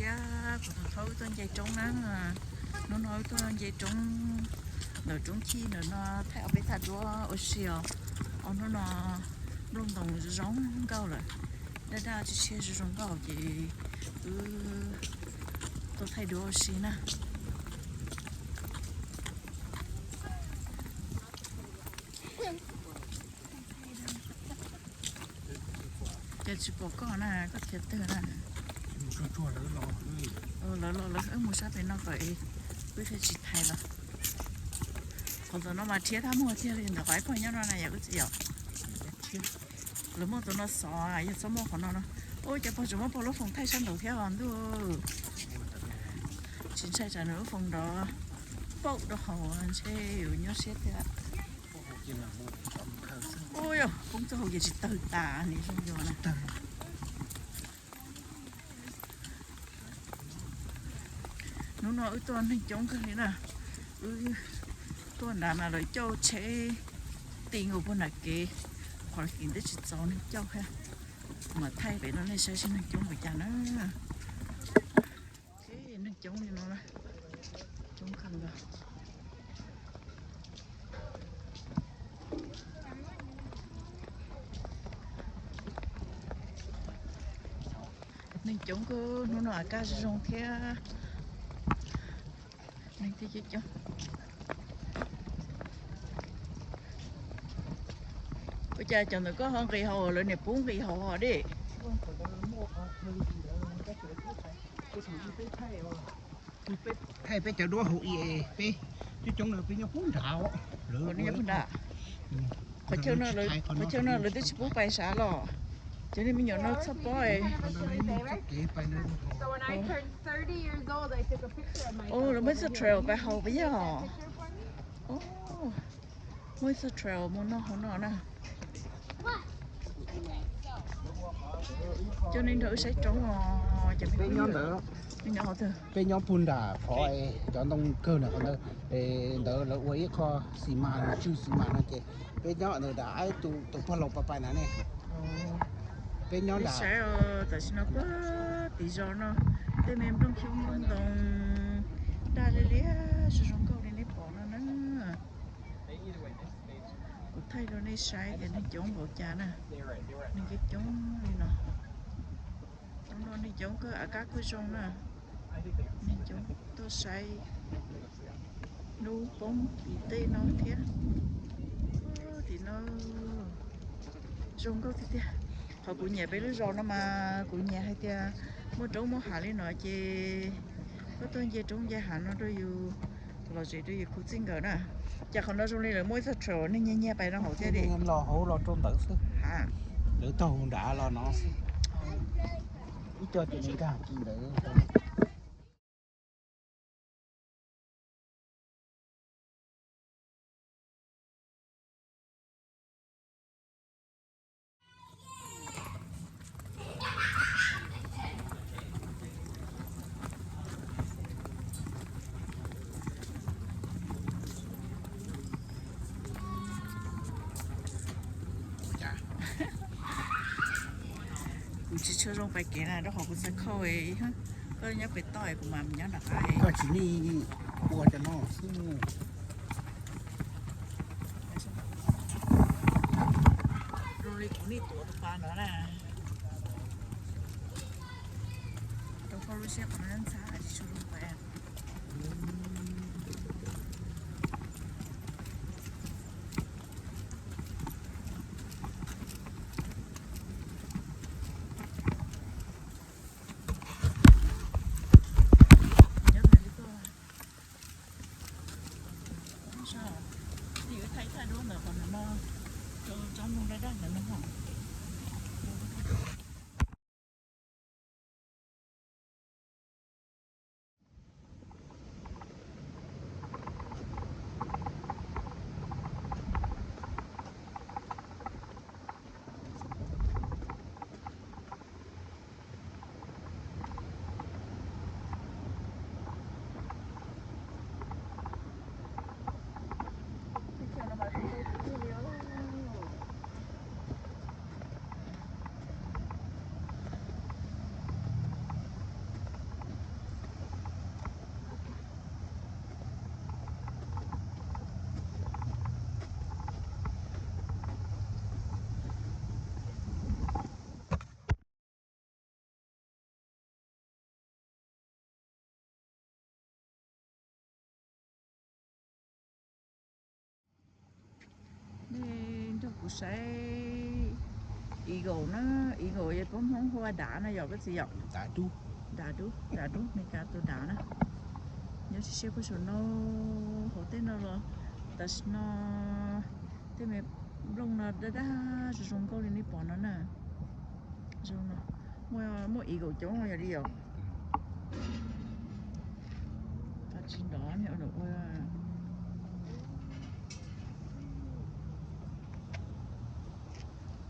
Kuv tus thaub wb tuaj nce roob na, hnub no wb tuaj nce roob ntawm roob chij ntawm no thaij ob peb thaj duab ua si os. Ob hnub no nplooj ntoos zoo nkauj lawm, daj daj tshiab tshiab zoo zoo nkauj ces wb tuaj thaij duab ua si na. Ces tsis pom koj na, koj khiav twg na? Lawv los lawv wb mus sab pem no kom wb thiaj tsis thaiv los. Qhov ntawm no mas rhiab thab muag tiag li ntawm qhov ib pog nyob no na yom wb txiv yom. Lawv muaj tus no xov yog txhob muaj qhov no no. Ua cas pog tseem muab pog lub foos thaij sab nraud thiab os ntuj. Tsis ntshai tsam nws lub foos nrov paum rau hauv ntshe yus nyuaj siab thiab. Ua yog poob txoj hauv ces tsis tawg tas ni zoo yog na. Hnub no wb tuaj neeg coob kawg li na. Wb tuaj nrad mas lawv cauj tsheb ti nkaus puag nram kev, qhov kev twb tsis txaus neeg cauj thiab. Mam thaij pem no nej saib seb neeg coob npaum cas na. Neeg coob li no, coob kawg nkaus. Neeg coob kawg, hnub no a kaj zoo zoo thiab. Neeg thiaj coob coob. Ua cas cov ntawm koj ho nqis hauv, lawv niam pub nqis hauv hos dej? Thaij peb cov duab hauv i, peb coob coob no peb nyob puag nrad. Qhov chaw no lawv twb tsis pub pais sav los, cov niag me nyuam no txhob pob. Lawv muaj ib txoj trail pais hauv puas yog? Muaj ib txoj trail mus noj hauv no na. Coj nej nrog wb saib roob os. Peb nyob puag nram qhov cov ntoo kawg na, qhov ntawd, ntawd lawv ua ib qho xi mas, tswj xi mas no ces peb nyob ntawd nram ib tus pog laus pais pais na ne. Peb nyob nram. Saib os, tam sim no puag tim zos no tej me nplooj xyoob nplooj ntoos daj liab liab zoo zoo nkauj li nej pom no na. Kuv thaij rau nej saib tias neeg coob npaum cas na, neeg coob coob li no. Hnub no neeg coob kawg, a kab kuj zoo na, neeg coob tuaj saib hnub poob tim tej no thiab. Tim no zoo nkauj tiag tiag. Qhov kuv nyiam peb lub zos no mas kuv nyiam hais tias muaj roob muaj hav li no ces koj tuaj nce roob nce hav no rau yus lom zem rau yus khwv txij nkawm na. Ces qhov no zoo li lawv muaj ib txoj trail neeg nyiag nyiag pais rau hauv thiab li. Los hauv los rau ntawd xwb. Lawv taug nram los no xwb. Ib co ces nws nkag kiag ntawd. Kuv tsis tshua zoo pais kev na rau qhov kuv txhais khau, koj nyob pem toj kuv mas nyob nram qab. Koj tsis nej ua cov no xwb. Zoo li kuv nej tuav tus pas no na. Rau koj lub siab qhov no ntxhab tsis tshua zoo pais. Nrog kuv saib eagle na, eagle yog pab Hmoob hu ua dav na yom koj txiv yom. Dav dub, dav dub, Meskas tus dav na. Nyob tsis siab puag saum no, hauv tej no los tam sim no tej me nplooj no daj daj zoo zoo nkauj li nej pom no na. Zoo no, muaj eagle coob yog li os. Tsis nrov ua.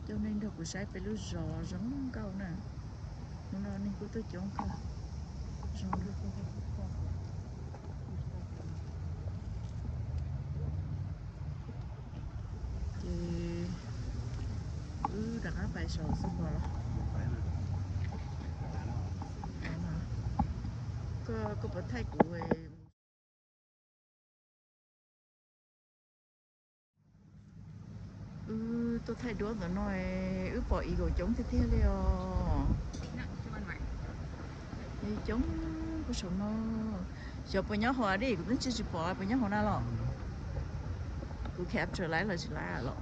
Coj nej nrog kuv saib peb lub zos zoo nkauj na. Hnub no neeg kuj tuaj coob kawg. Zoo. Ces wb rov qab pais saum xwb pom los. Koj puas thaij kuv? Wb tuaj thaij duab ntawm no, wb pom eagle coob tiag tiag li os. Coob puag saum no. Xyov puas nyob hauv dib, kuv twb tsis pom puas nyob hauv na los. Kuv capture laiv los tsis laiv los.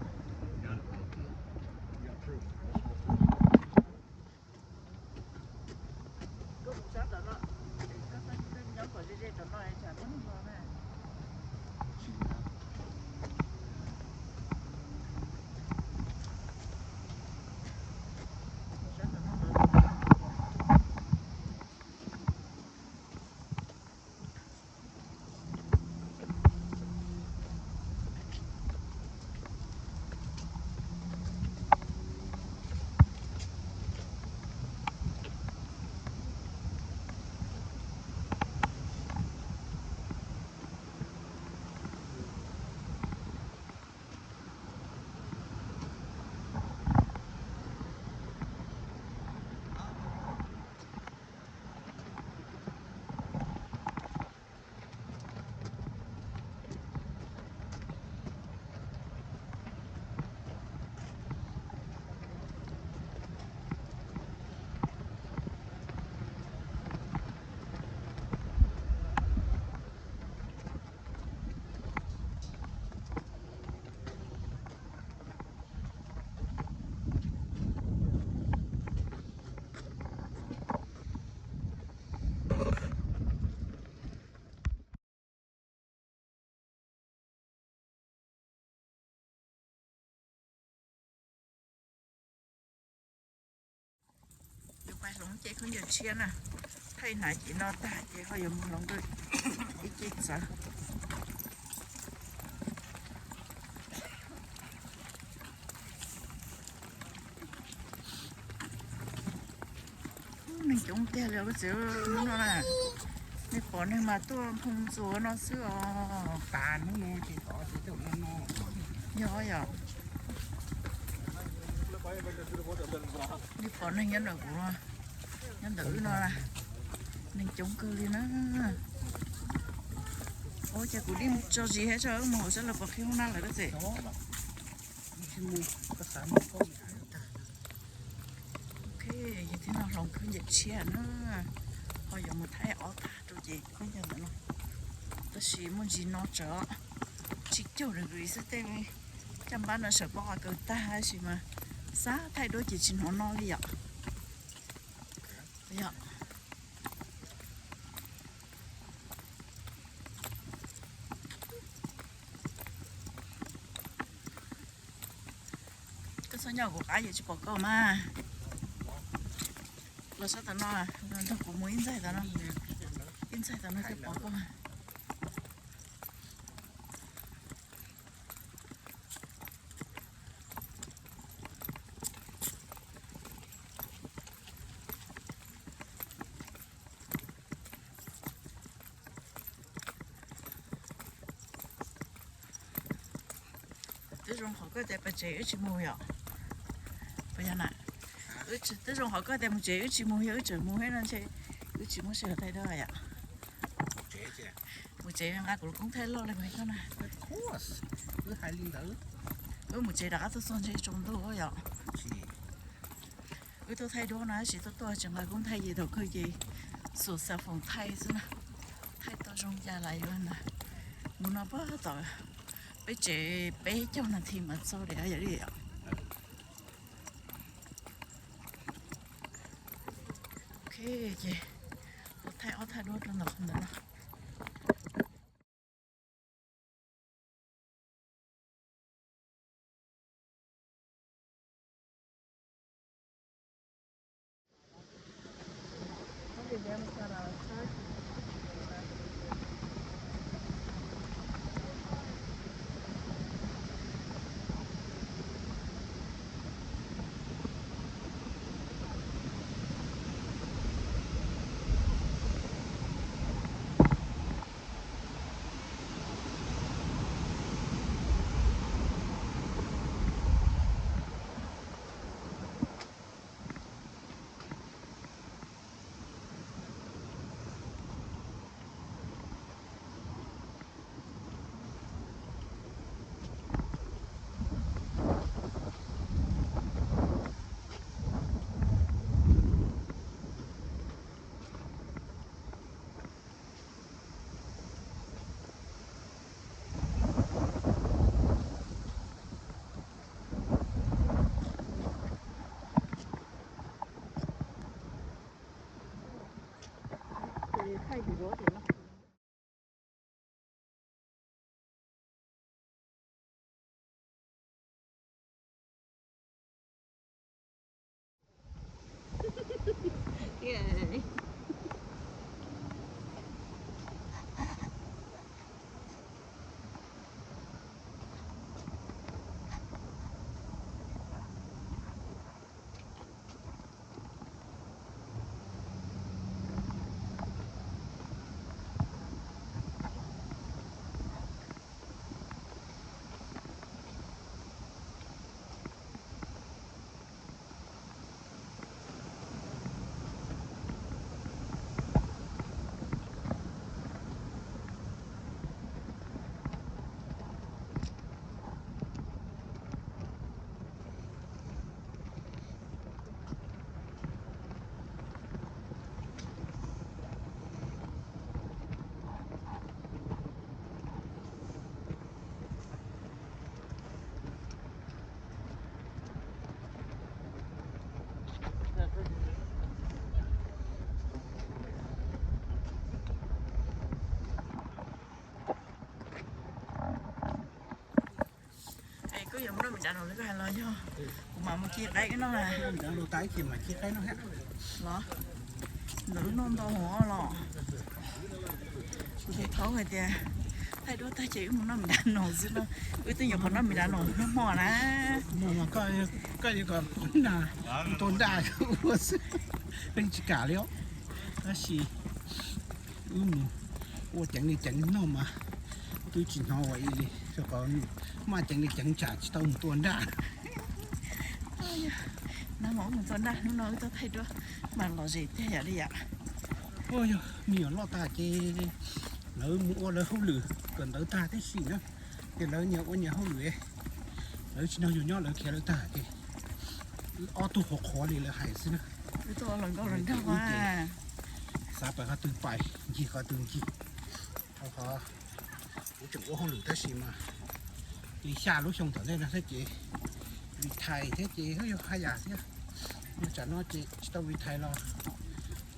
Yuav pais hloov cev khaub ncaws tshiab na, thaij hnav cev no tag ces ho yuav mus hloov ib cev txawv. Neeg coob tiag li koj txiv, hnub no na, nej pom neeg mas tuaj nphoo ntxuas no xwb os. Yog yom. Nej pom neeg nyob ntawm kuv, nyob ntawm wb no, neeg coob kawg li na. Ua cas kuv dib tso zis thiab tso wb mus hauv sab lawv pom qhib hoob nab lawm koj txiv. Ok, yog thiab no hloov khaub ncaws tshiab na, ho yuav mus thaij ob tag rau ces khaub ncaws ntawm no. Tab sis muaj ntsis no tsawv, tsib caug degree xwb tej caj npab no sawv pob qa kaws tag tab sis mas xav thaij duab ces tsis hnov no li yom. Yog. Koj txhob nyob kuv qab ces tsis pom koj mas. Los sab tom no, nrog kuv mus ib ntxaig tom no, ib ntxaig tom no thiaj pom koj. Twb zoo qhov koj tias pais tsev wb tsis mus yom? Puas yog na? Twb zoo qhov koj tias mus tsev wb tsis mus, yog wb tseem mus thiab no ntshe wb tsis muaj sij hawm thaij duab yom. Mus tsev nqa kuv lub koob thaij loj li koj na. Wb mus tsev rov qab tuaj txog ntshe tsaus ntuj yom. Wb tuaj thaij duab no tab sis tuaj tuaj tsis nqa koob thaij ces thaum kawg ces xuas xov foos thaij xwb na. Thaij tau zoo cas los yuav ntag. Mus no puag tom peb Peb tsev peb caug nas this mas txog li yom li. Ok, ces kuv thaij ob thaij duab rau ntawm qhov ntawd no. Es koj yuav mus noj mis dav no los koj hais los yog kuv mam mus ci qaib koj noj na. Los ntawd lub no ntau hov los. Kuv thaum thaum hais tias thaij duab tag ces wb mus noj mis dav no xwb no. Wb twb nyuam qhuav noj mis dav no noj hmo na. Koj yuav kom kuv na, tua nraj ua xwb, peb tsis kam li os. Tab sis wb mus ua ceev li ceev noj mas twb tsis hnov ua ib li, rau qhov maj ceev li ceev tsam tsis tau mus tua nraj. Nag hmo wb mus tua nraj, hnub no wb tuaj thaij duab mas lom zem tiag yam li yam. Yog me nyuam loj tag ces lawv mus ua lawv hauj lwm kawm ntawv tag tib si na, ces lawv nyias ua nyias hauj lwm, lawv tsis nrog yus nyob, lawv khiav lawv tag ces ob tug qhuav qhuav li lawv hais xwb na. Xav pais qhov twg pais, ncig qhov twg ncig. Rau qhov kuv tseem ua hauj lwm tab sis mas li xya lub xyoo tom ntej no thiab ces retire thiab ces yog haj yam thiab. Tsam no ces tsis tau retire los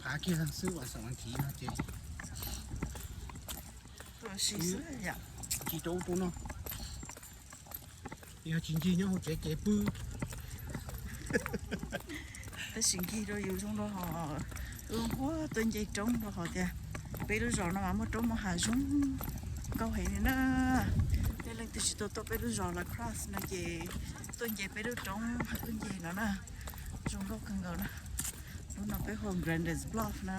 phav kiag xwb, vas xaum vas thiv no ces ncig rau ub rau no. Yog tsis ncig nyob hauv tsev ces pw. Tab sis ncig rau yus zoo rau hos, wb huab tuaj nce roob rau hos tias peb lub zos no mas muaj roob muaj hav zoo nkauj heev li na. Tej leej twg tsis tau tuaj peb lub zos La Crosse no ces tuaj nce peb lub roob tuaj nce no na, zoo nkauj kawg nkaus na. Lub no peb hu Grandin's Bluff na.